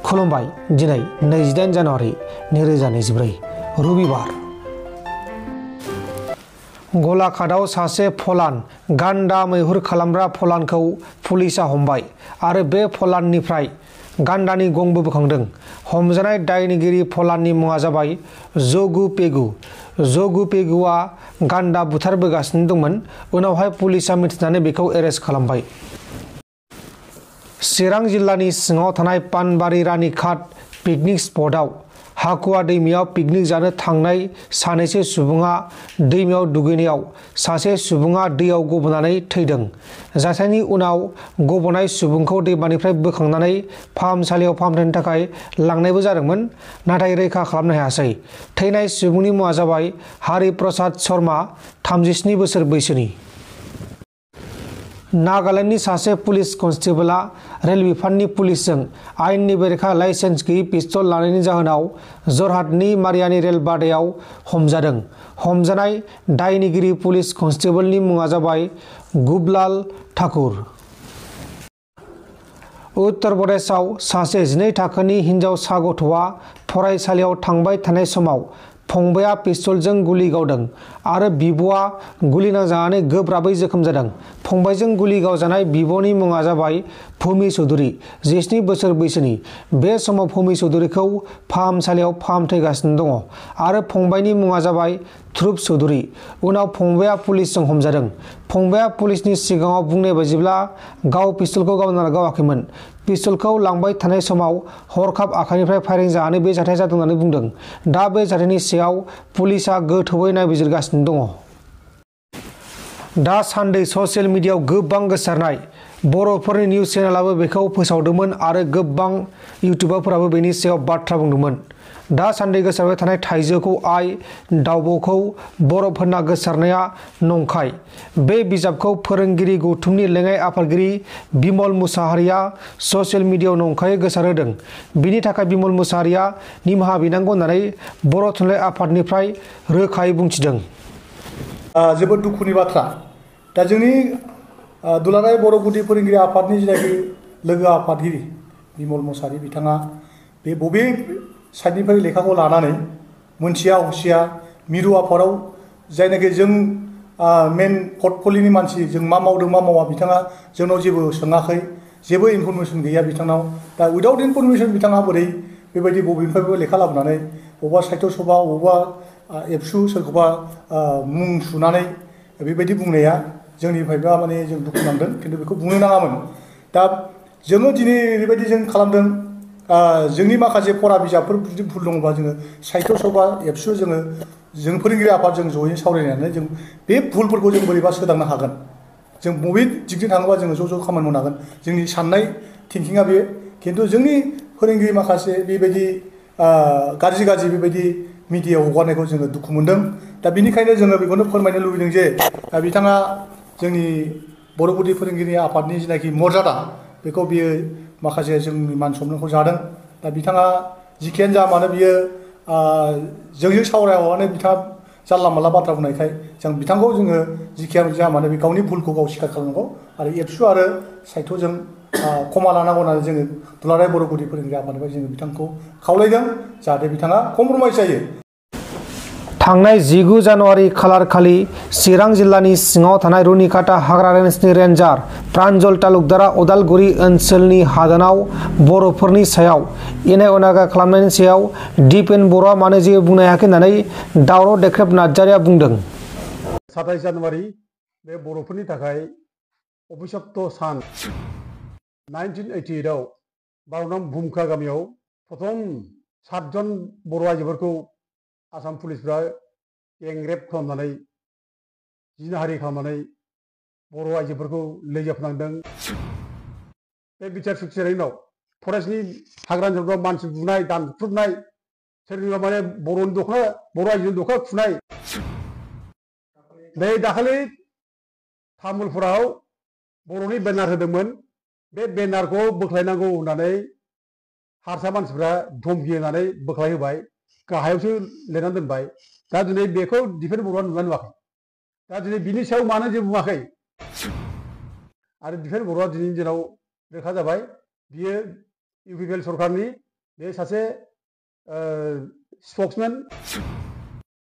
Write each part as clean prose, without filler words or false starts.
खुलुमबाय दिनै 28 जानुवारि 2024 रबिबार। गलाघाटआव सासे फलान गान्दा मैहुर खालामग्रा फलानखौ पुलिसा हमबाय आरो बे फलाननिफ्राय गान्दानि गंबो बोखांदों। हमजानाय दायनिगिरि फलाननि मुङा जाबाय जगु पेगु। जगु पेगुआ गान्दा बुथारबोगासिनो दंमोन। उनावहाय पुलिसा मिथिनानै बेखौ एरेस्ट खालामबाय। चिरां जिल्लानि सिङाव थानाय पानबारि रानिघाट पिकनिक स्पटआव हाकुवा दैमायाव पिकनिक जानो थांनाय सानैसो सुबुङा दैमायाव दुगैनायाव सासे सुबुङा दैयाव गबनानै थैदों। जाथायनि उनाव गबनाय सुबुंखौ दैमानिफ्राय बोखांनानै फाहामसालियाव फाहामथायनि थाखाय लांनायबो जादोंमोन, नाथाय रैखा खालामनो हायासै। थैनाय सुबुंनि मुङा जाबाय हारि प्रसाद शर्मा, 37 बोसोर बैसोनि। नागालेन्डनि सासे पुलिस कनस्टेबलआ रेल बिफाननि पुलिसजों आयेननि बेरेखा लाइसेन्स गैयै पिस्तल लानायनि जाहोनाव जरहाटनि मारियानि रेल बादायाव हमजादों। हमजानाय दायनिगिरि पुलिस कनस्टेबलनि मुङा जाबाय गुबलाल ठाकुर। उत्तर प्रदेशआव सासे 12 थाखोनि हिनजावसा गथ'आ फरायसालियाव थांबाय थानाय समाव फंबायआ पिस्तलजों गुलि गावदों आरो बिब'आ गुलि नांजानानै गोब्राबै जोखोम जादों। फंबायजों गुलि गावजानाय बिब'नि मुङा जाबाय भूमि चौधुरी, 17 बोसोर बैसोनि। बे समाव भूमि चौधुरीखौ फाहामसालियाव फाहामथायगासिनो दङ आरो फंबायनि मुङा जाबाय ध्रुव चौधुरी। उनाव फंबायआ पुलिसजों हमजादों। फंबायआ पुलिसनि सिगाङाव बुंनाय बायदिब्ला गाव पिस्तलखौ गावाखैमोन। पिस्तलखौ लांबाय थानाय समाव हरखाब आखाइनिफ्राय फायरिं जानानै बे जाथाया जादों होननानै बुंदों। दा बे जाथायनि सायाव पुलिसा गोथौयै नायबिजिरगासिनो दङ। दासान्दि ससियेल मिडियायाव गोबां गोसारनाय बर'फोरनि निउज चेनेलाबो बेखौ फोसावदोंमोन आरो गोबां इउटुबारफोराबो बेनि सायाव बाथ्रा बुंदोंमोन। दासान्दि गोसारबाय थानाय थाइजौखौ आइ दाउब'खौ बर'फोरना गोसारनाया नंखाय। बे बिजाबखौ फोरोंगिरि गौथुमनि लेङाइ आफादगिरि बिमल मुसाहारिया ससियेल मिडियायाव नंखायै गोसारहोदों। बिनि थाखाय बिमल मुसाहारिया निमाहा बिनांगौ होननानै बर' थुनलाइ आफादनिफ्राय रोखायै बुंथिदों। जोबोद दुखुनि बाथ्रा। दा जोंनि दुलाराय बर' गुदि फोरोंगिरि आफादनि जेनाखि लोगो आफादगिरि बिमल मुसाहारि बिथाङा बे बबे साइडनिफ्राय लेखाखौ लानानै मोनथिया हसिया मिरु आफादाव जायनाखि जों मेन पर्टफलिय'नि मानसि जों मा मावदों मा मावा बिथाङा जोंनाव जेबो सोङाखै, जेबो इनफरमेसन गैया बिथांनाव। दा उइदाउट इनफरमेसन बिथाङा बोरै बेबायदि बबेनिफ्रायबो लेखा लाबोनानै बबेबा साहित्य सभा बबेबा एबसु सोरखौबा मुं सुनानै बेबायदि बुंनाया जोंनिफ्रायबा माने जों दुखु नांदों, खिन्थु बेखौ बुंनो नाङामोन। दा जोङो दिनै ओरैबायदि जों खालामदों, जोंनि माखासे फरा बिजाबफोर जुदि भुल दङबा जोङो साहित्य सभा एबसु जों फोरोंगिरि आफाद जों जयै सावरायनानै जों बे भुलफोरखौ जों बोरैबा सोदांनो हागोन। जों बबे दिगजों थाङोबा जोङो ज' खामानि मावनो हागोन। जोंनि साननाय थिंकिङा बे। खिन्थु जोंनि फोरोंगिरि माखासे बेबायदि गाज्रि बेबायदि मिडियायाव हगारनायखौ जोङो दुखु मोनदों। दा बिनिखायनो जोङो बेखौनो फोरमायनो लुबैदों जे बिथाङा जोंनि बर' गुदि फोरोंगिरि आफादनि जेनाखि मर्यादा बेखौ बियो माखासे जोंनि मान सनमानखौ जादों। दा बिथाङा जिखियानो जा मानो बियो जोंजों सावरायाबानो बिथाङा जानला मानला बाथ्रा बुंनायखाय जों बिथांखौ जोङो जिखियानो जा मानो बे गावनि भुलखौ गाव स्वीकार खालामनांगौ आरो एबसु आरो साहित्यजों क्षमा लानांगौ होननानै जोङो दुलाराय बर' गुदि फोरोंगिरि आफादनिफ्राय जोङो बिथांखौ खावलायदों जाहाथे बिथाङा कमप्रमाइस जायो। थांनाय 19 जानुवारि खालारखालि चिरां जिल्लानि सिङाव थानाय रुनिकाटा हाग्रा रेन्जनि रेन्जार प्रान्जल तालुकदारा उदालगुरि ओनसोलनि हादानाव बर'फोरनि सायाव इनाय अनागार खालामनायनि सायाव दिपेन बर'आ मानो जेबो बुंनो हायाखै होननानै दावराव देख्रेब नार्जारिया बुंदों। 27 जानुवारि बे बर'फोरनि थाखाय अभिशप्त सान। 1988 आव बार'नाम भुमखा गामियाव प्रथम 7 जन बर' आइजोफोरखौ आसाम पुलिसफ्रा गेंरेप खालामनानै जिनाहारि खालामनानै बर' आइजोफोरखौ लैजाब फोनांदों। बे बिटिआर सुक्तियारि उनाव फरेस्टनि हाग्रा ओनसोलफ्राव मानसि बुनाय, दानख्रुबनाय, सोरनिबा माने बर' आइजोनि दख'ना खुनाय। बे दाखालि तामुलपुराव बर'नि बेनार होदोंमोन। बे बेनारखौ बोख्लायनांगौ होननानै हारसा मानसिफ्रा धमकि होनानै बोख्लायहोबाय, गाहायावसो लिरनानै दोनबाय। दा दिनै बेखौ दिपेन बर'आ नुवाखै। दा दिनै बिनि सायाव मानो जेबो बुङाखै आरो दिपेन बर'आ दिनैनि दिनाव रोखा जाबाय बियो इउपिपिएल सरकारनि बे सासे स्पक्समेन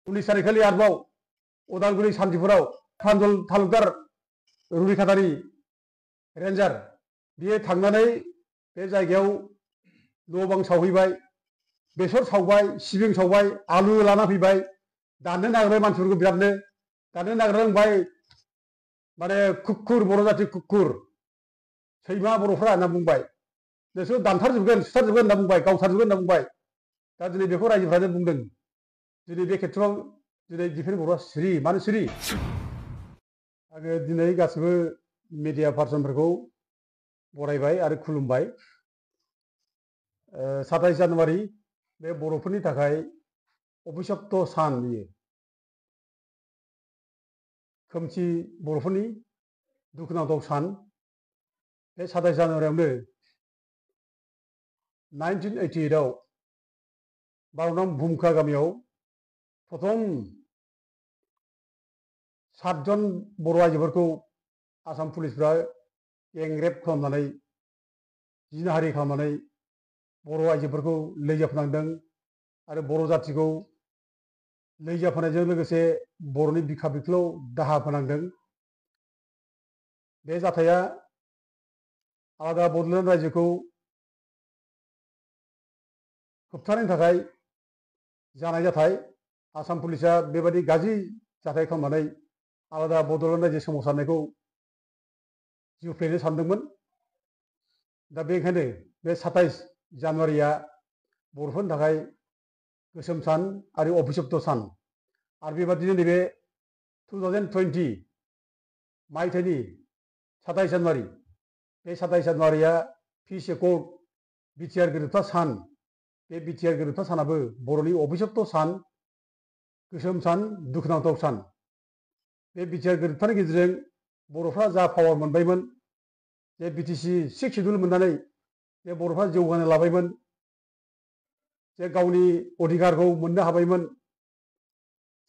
उननि सानैखालि आरोबाव उदालगुरि सान्थिफुराव प्रान्जल तालुकदार रुबिकातारि रेन्जार बियो थांनानै बे जायगायाव न' बां सावहैबाय, बेसर सावबाय, सिबिं सावबाय, आलु लाना फैबाय, दाननो नागिरबाय मानसिफोरखौ बिरादनो दाननो नागिरबाय माने कुकुर बर' जाति कुकुर सैमा बर'फ्रा होनना बुंबाय, नोंसोर दानथारजोबगोन सुथारजोबगोन होनना बुंबाय, गावथारजोबगोन होनना बुंबाय। दा दिनै बेखौ रायजोफ्रानो बुंदों। दिनै बे खेथ्रआव दिनै दिफेन बर'आ सिरि, मानो सिरि? आङो दिनै गासिबो मिडिया पार्सनफोरखौ बरायबाय आरो खुलुमबाय। 27 जानुवारि बे बर'फोरनि थाखाय अभिशप्त सान बियो। खोमसि बर'फोरनि दुखुनांथाव सान। बे 27 जानुवारियावनो 1988 आव बार'नाम भुमखा गामियाव प्रथम 7 जन बर' आइजोफोरखौ आसाम पुलिसफ्रा गेंरेप खालामनानै जिनाहारि खालामनानै बर' आइजोफोरखौ लैजाफोनांदों आरो बर' जातिखौ लैजाफोनायजों लोगोसे बर'नि बिखा बिख्लोआव दाहा फोनांदों। बे जाथाया आलादा बड'लेण्ड रायजोखौ होबथानायनि थाखाय जानाय जाथाय। आसाम पुलिसा बेबायदि गाज्रि जाथाय खालामनानै आलादा बड'लेण्ड रायजो सोमावसारनायखौ जिउफ्लेनो सानदोंमोन। दा बेनिखायनो बे 27 जानुवारिया बर'फोरनि थाखाय गोसोम सान आरो अभिशप्त सान। आरो बेबादिनो नैबे 2020 मायथाइनि 27 जानुवारि बे 27 जानुवारिया पिस एकर्ड बिटिआर गोरोबथा सान। बे बिटिआर गोरोबथा सानाबो बर'नि अभिशप्त सान, गोसोम सान, दुखुनांथाव सान। बे बिटिआर गोरोबथानि गेजेरजों बर'फ्रा जा पावार मोनबायमोन, जे बिटिसि 6 सिडुल मोननानै जे बर'फ्रा जौगानो लाबायमोन, जे गावनि अधिकारखौ मोननो हाबायमोन,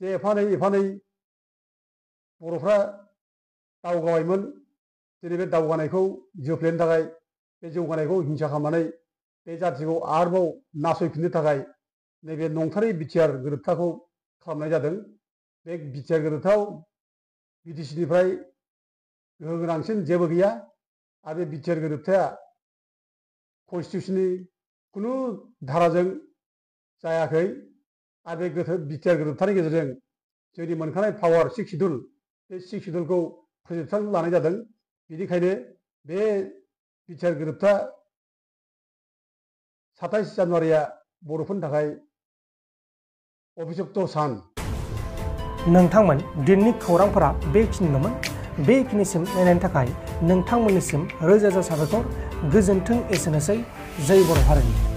जे एफा एनै बर'फ्रा दावगाबायमोन। दिनै बे दावगानायखौ जोफ्लेनो थाखाय बे जौगानायखौ हिंसा खालामनानै बे जातिखौ आरोबाव नासयफिननो थाखाय नैबे नंथारै बिटिआर गोरोबथाखौ खालामनाय जादों। बे बिटिआर गोरोबथायाव बिटिसिनिफ्राय गोहो गोनांसिन जेबो गैया आरो बे बिटिआर गोरोबथाया कन्स्टिटिउसननि खुनु धाराजों जायाखै। आरो बे बिटिआर गोरोबथानि गेजेरजों जोंनि मोनखानाय पावार 6 सिडुल बे 6 सिडुलखौ फोजोबस्रांनो लानाय जादों। बेनिखायनो बे बिटिआर गोरोबथा 27 जानुवारिया बर'फोरनि थाखाय अभिशप्त सान। नोंथांमोन दिनैनि खौरांफोरा बेखिनिल'मोन। बेखिनिसिम नायनायनि थाखाय नोंथांमोननिसिम रोजा रोजा साबायखर। गोजोन्थों। एसेनोसै। जय बर' हारिनि।